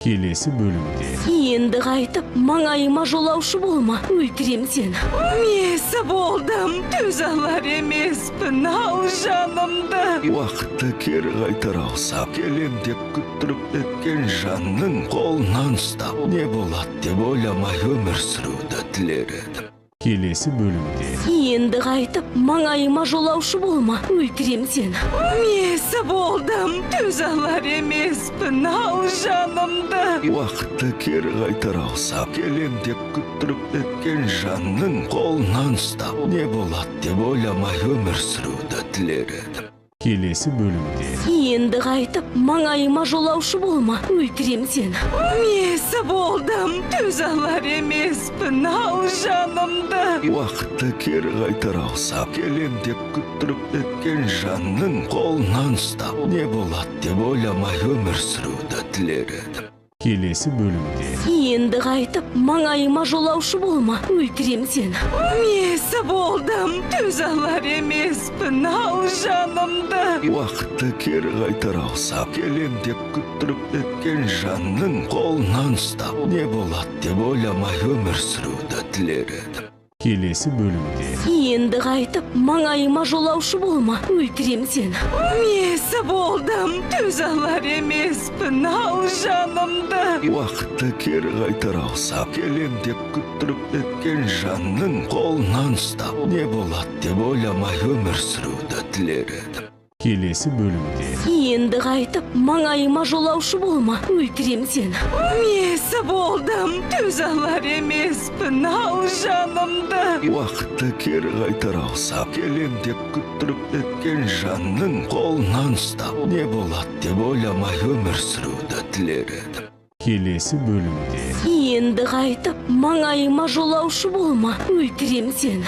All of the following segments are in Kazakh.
Келесі бөлімде. Енді қайтып маңайыма жолаушы болма, өлтірем сені. Месі болдым, төзе алар емеспін, ал жанымды. Уақытты кері қайтара алсам, келем деп күттіріп кеткен жанның қолынан ұстап, не болады деп ойламай өмір сүруді тілер едім. Келесі бөлімде. Енді қайтып маңайыма жолаушы болма, өлтірем сені. Месі болдым, төзе алар емеспін, ал жанымды. Уақытты кері қайтара алсам, келем деп күттіріп кеткен жанның қолынан ұстап, не болады деп ойламай өмір сүруді тілер едім. Келесі бөлімде. Енді қайтып маңайыма жолаушы болма, өлтірем сені. Месі болдым, төзе алар емеспін, ал жанымды. Уақытты кері қайтара алсам, келем деп күттіріп кеткен жанның қолынан ұстап, не болады деп ойламай өмір сүруді тілер едім. Келесі бөлімде. Енді қайтып маңайыма жолаушы болма, өлтірем сені. Месі болдым, төзе алар емеспін, ал жанымды. Уақытты кері қайтара алсам, келем деп күттіріп кеткен жанның қолынан ұстап, не болады деп ойламай өмір сүруді тілер едім. Келесі бөлімде. Енді қайтып маңайыма жолаушы болма, өлтірем сені. Месі болдым, төзе алар емеспін, ал жанымды. Уақытты кері қайтара алсам, келем деп күттіріп кеткен жанның қолынан ұстап, не болады деп ойламай өмір сүруді тілер едім. Келесі бөлімде. Енді қайтып маңайыма жолаушы болма, өлтірем сені. Месі болдым, төзе алар емеспін, ал жанымды. Уақытты кері қайтара алсам, келем деп күттіріп кеткен жанның қолынан ұстап, не болады деп ойламай өмір сүруді тілер едім. Келесі бөлімде. Енді қайтып маңайыма жолаушы болма, өлтірем сені.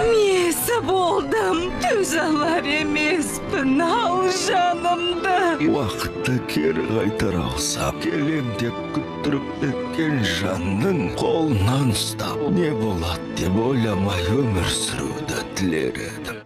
Месі болдым, төзе алар емеспін, ал жанымды. Уақытты кері қайтара алсам, келем деп күттіріп кеткен жанның қолынан ұстап, не болады деп ойламай өмір сүруді тілер едім.